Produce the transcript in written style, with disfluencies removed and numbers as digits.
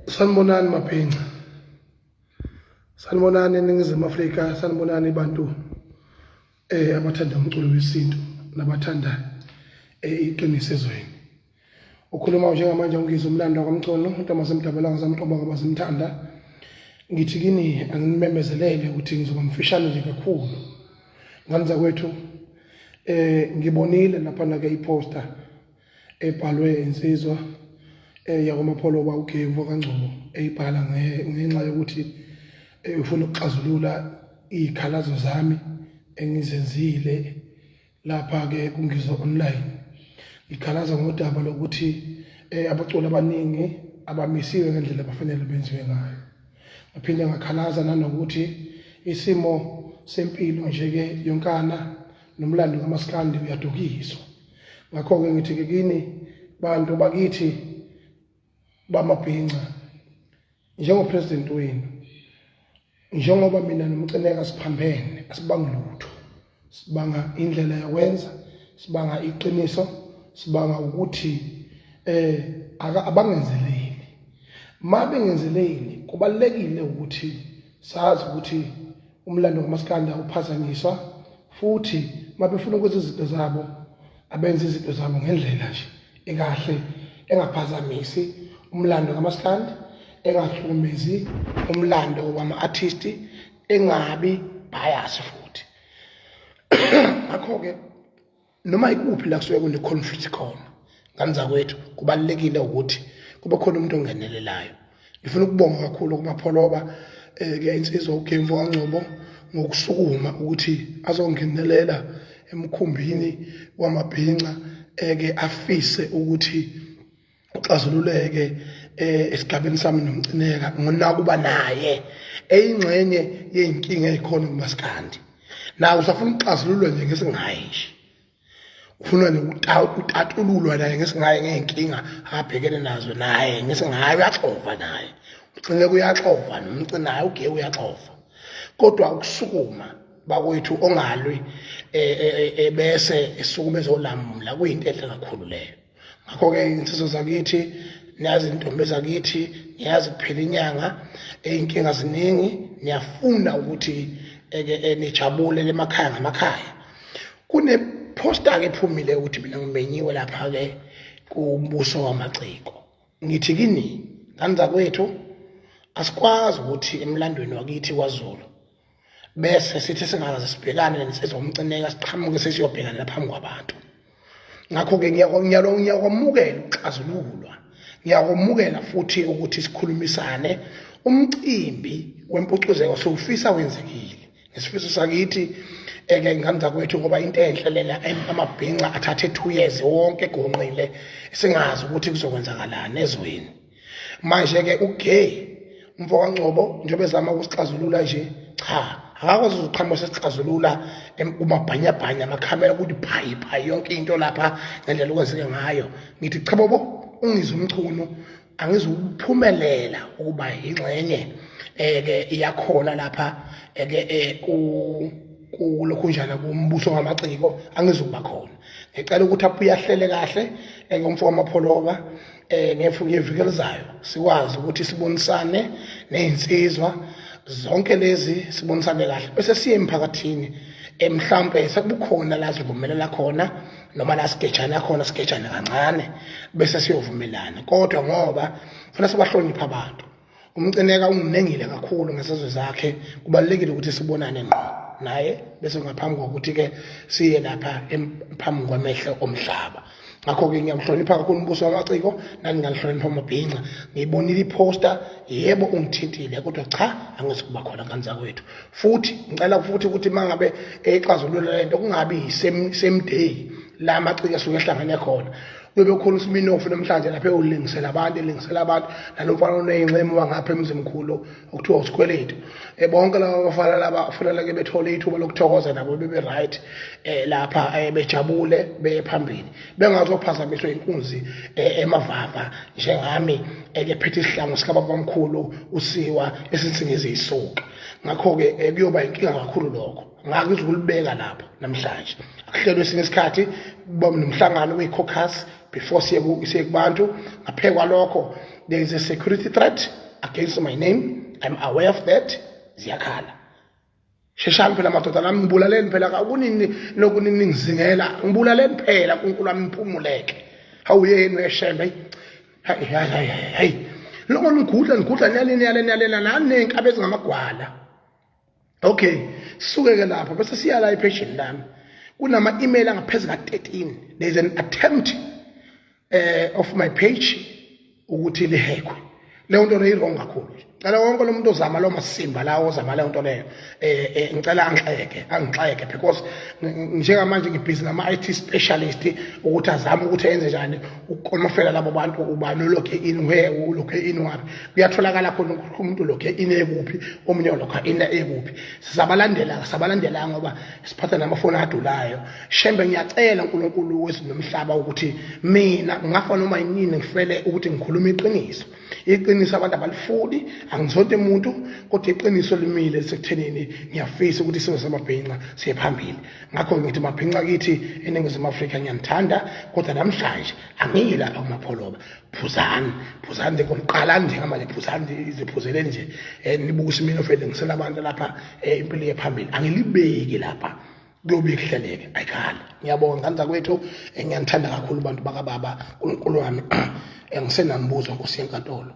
Sanibonani mabhinca. Sanibonani eNingizimu Afrika, sanibonani bantu abathanda umculo wesintu nabathanda iqiniso ezweni. Ukhuluma njengamanje ungizwe umlando wakwamcono uNtombazane Mdabalanga zamqoba ngoba zimthanda. Ngithi kini anginimemezelele ukuthi ngizoba mfishane nje kakhulu. Ngane zakwethu ngibonile lapha na ke iposter ebhalwe insizwa yakwamapholoba uGevu kaNgcobo eyibhala ngenxa yokuthi ufuna ukuxazulula izikhalazo zami engizenzile lapha ke kungizwa online ngikhalaza ngodaba lokuthi abaculi abaningi abamisiwe ngendlela abafanele benziwe ngayo. Ngaphinde ngakhalaza nanokuthi isimo sempilo nje ke yonkana nomlando kamaskandi uyadukiswa. Ngakho-ke ngithi-ke kini bantu bakithi bamabhinca njengopresident wenu njengoba mina nomcineka siphambene asibangi lutho sibanga indlela yokwenza sibanga iqiniso sibanga ukuthi abangenzeleli ma bengenzeleli kubalekile ukuthi sazi ukuthi umlando kamaskanda uphazanyiswa futhi mabefuna ukwenza izinto zabo abenze izinto zabo ngendlela nje ekahle engaphazamisi umlando kamaskandi engahlukumezi umlando wama-artist engabi bias futhi. Ngakho-ke noma ikuphi la kusuke kune-conflict khona ngane zakwethu kubalulekile ukuthi kube khona umuntu ongenelelayo. Ngifuna ukubonga kakhulu kumapholoba ke insizwa uGemvu kaNgcobo ngokusukuma ukuthi azongenelela emkhumbini wamabhinca eke afise ukuthi uxazululeke esigabeni sami nomcineka ngonakuba naye eyingxenye yeyinkinga ezikhona kumaskandi. Nawe usafuna ukuxazululwa nje ngesingayi nje. Ufuna nokutatululwa naye ngesingaye ngey'nkinga abhekene nazo naye ngesingaye uyaxova naye ugcine kuyaxova nomcinayo uge uyaxova kodwa ukusukuma bakwethu ongalwi bese esukuma ezolamula kuyinto enhle kakhulu leyo. Ngakho-ke insizwa zakithi niyazi intombi zakithi niyazi kuphela inyanga iy'nkinga ziningi niyafuna ukuthi eke nijabule emakhaya ngamakhaya. Kune-poster-ke ephumile ukuthi mina ngimenyiwe lapha-ke kumbuso wamaciko. Ngithi kini ngane zakwethu asikwazi ukuthi emlandweni wakithi kwaZulu bese sithi singakaze sibhekane nensizwa umcineka siqhamuke sesiyobhekana phambi kwabantu. Ngakho-ke ngiyakwamukela ukuxazululwa, ngiyakwamukela futhi ukuthi sikhulumisane. Umcimbi wempucuzeko siwufisa wenzekile ngesifiso sakithi eke ingane zakwethu ngoba into enhle lena amabhinca athathe 2 years wonke egonqile singazi ukuthi kuzokwenzakalani ezweni. Manje ke ugay umfo kaNgcobo njengoba ezama ukusixazulula nje cha akakwazi ukuqhamuka sesixazulula kumabhanyabhanya amakhamera ukuthi phayi phayi yonke into lapha ngendlela okwenzeke ngayo. Ngithi cha bobo ungizwe umchunu angizukuphumelela ukuba ingxenye ke iyakhona lapha ke kulokhunjana kumbuso wamaciko angizukuba khona. Ngicela ukuthi abuye ahlele kahle ke umfo wamapholoba ngeviki elizayo sikwazi ukuthi sibonisane nezinsizwa zonke lezi sibonisane kahle bese siye emphakathini mhlampe sekubukhona la sivumelela khona noma la sigejana khona sigejane kancane bese siyovumelana kodwa ngoba funa sibahloniphe abantu. Umcineka unginengile kakhulu ngesizwe zakhe kubalulekile ukuthi sibonane ngqo naye bese ngaphambi kokuthi ke siye lapha phambi kwamehlo omhlaba. Ngakho-ke ngiyamhlonipha kakhulu umbuso wamaciko nani nganihlonipha amabhinca. Ngiyibonile iphosta yebo ungithintile kodwa cha angizukuba khona ngane zakwethu. Futhi ngicela futhi ukuthi uma ngabe exazulula le nto kungabi same day la amaciko asuke ehlangene khona. Kuyobe khona uSminofu namhlanje lapha eyolungisela abantu, elingisela abantu nalo mfana oneyinxemu wangapha emzimkhulu okuthiwa uSikweletu. Bonke laba bafana laba kufanele ke bethole ithuba lokuthokoza nabo bebe right lapha bejabule beye phambili bengazophazamiswa inkunzi emavava njengami ekephethe isihlangu sikababamkhulu usiwa esinsingizi isuka. Ngakho-ke kuyoba inkinga kakhulu lokho, ngakho izokulibeka lapho namhlanje. Akuhlelwe esinye isikhathi kuba nomhlangano we-caucus before siye kubantu. Ngaphe kwalokho, there is a security threat against my name, I'm aware of that. Ziyakhala, sheshani phela madoda nami, ngibulaleni phela, kunini lokunini ngizingela, ngibulaleni phela, uNkulunkulu wami niphumuleke. Hawu yeni weshembe, hayi hayi hayi hayi, lokho nigudla nigudla niyalena niyalena niyalena nani ney'nkabi ezingamagwala. Okay, sisuke ke lapho bese siya la ephejini lami, kunama-email angaphezu ka-13. There is an attempt of my page ukuthi lihackwe. Leyo nto leyo i-wrong kakhulu. Cela wonke lo muntu ozama lo masimba lawo, ozama leyo nto leyo, ngicela angixeke angixeke, because njengamanje ngibhizi nama-IT specialist ukuthi azame ukuthi enze njani ukukonofela labo bantu, ubani ulokhe in where, ulokhe in waphi. Kuyatholakala khona ukuthi umuntu ulokhe in ekuphi, omunye ulokhe in ekuphi. Sizabalandela, sabalandela ngoba siphatha namafoni adulayo. Shembe, ngiyacela uNkulunkulu wezulu nomhlaba ukuthi mina ngafa noma yinini, ngifele ukuthi ngikhuluma iqiniso. Iqiniso abantu abalifuni, angizonto umuntu, kodwa iqiniso limile sekuthenini ngiyafisa ukuthi isizwe samabhinca siye phambili. Ngakho ngithi mabhinca kithi eNingizimu Afrika, ngiyanithanda, kodwa namhlanje angiyi lapha kumapholoba. Phuzani, phuzani nje, komqalani njengamanje, phuzani, iziphuzeleni nje, nibuke isimilo fele ngisela abantu lapha, impilo iye phambili. Angilibeki lapha, kuyobe kuhleleke. Ayikhali. Ngiyabonga ngane zakwethu, ngiyanithanda kakhulu bantu bakababa. uNkulunkulu wami, ngisenambuzo nkosi yenkantolo.